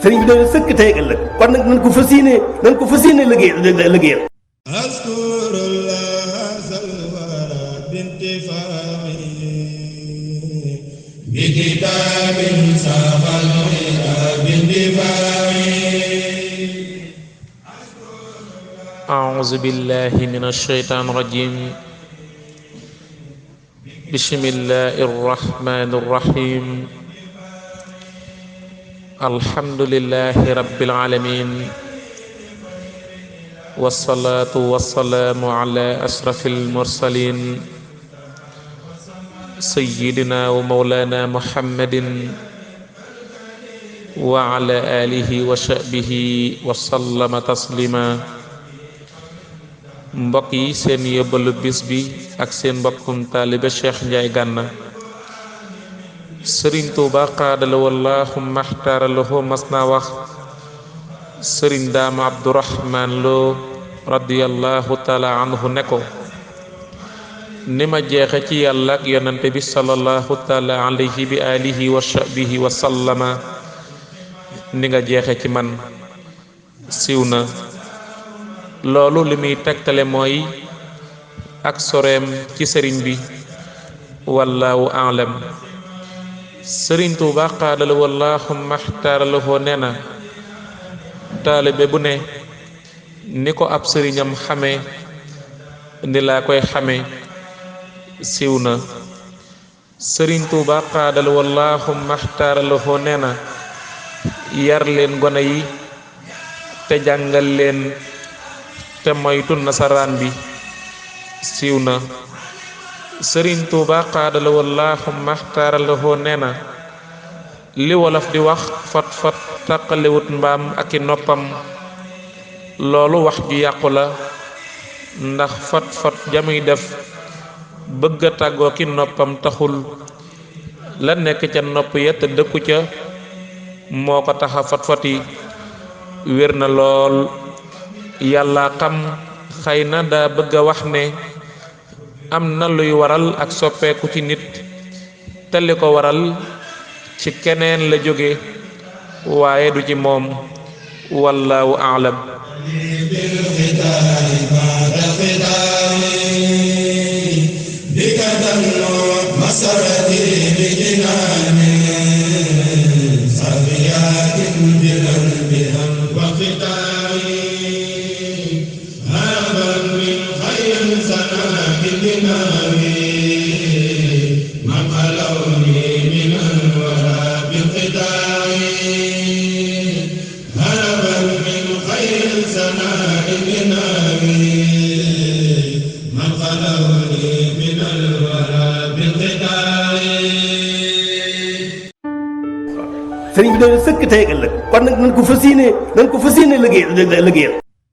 sëriñ bi doon sëkk tey ak ëllëg kon nag nañ ko fas yéene liggéeyal أعوذ بالله من الشيطان الرجيم بسم الله الرحمن الرحيم الحمد لله رب العالمين والصلاة والسلام على أشرف المرسلين سيدنا ومولانا محمد وعلى آله وصحبه وسلم تسليما mbokk yi seen yóbbalu bis bi ak seen mbokkum taalibe Cheikh Ndiaye Gana sëriñ Tuuba xaadala wallaahu maxtaaralahu mas naa wax sëriñ daama Abdurahmaan Lo radiyallahu taala anhu ne ko ni ma jeexe ci yàlla ak yonante bi sallallahu taala alayhi bi alihi wa sahbihi wa sallama ni nga jeexe ci man siiw na loolu li muy tegtale mooy ak soreem ci sëriñ bi wallaahu aalam sëriñ Tuuba xaadala wallaahu maxtaaralahu nee na taalibe bu ne ni ko ab sëriñam xame ni laa koy xame siiw na sëriñ Tuuba xaadala wallaahu maxtaaralahu nee na yar leen gone yi te jàngal leen te moytu nasaraan bi siiw na sëriñ Tuuba xaadala wallaahu maxtaaralahu nee na li wolof di wax fot fot tàqalewut mbaam ak i noppam loolu wax ju yàqu la ndax fot fot jamuy def bëgg a tàggoo ki noppam taxul la nekk ca nopp ya te dëkku ca moo ko taxa fot foti wér na lool yàlla xam xëy na daa bëgg a wax ne am na luy waral ak soppeeku ci nit te li ko waral ci keneen la jóge waaye du ci moom wallaahu aalam sëriñ bi doon sëkk tey ak ëllëg kon nag nañ ko fas yéene liggéeyal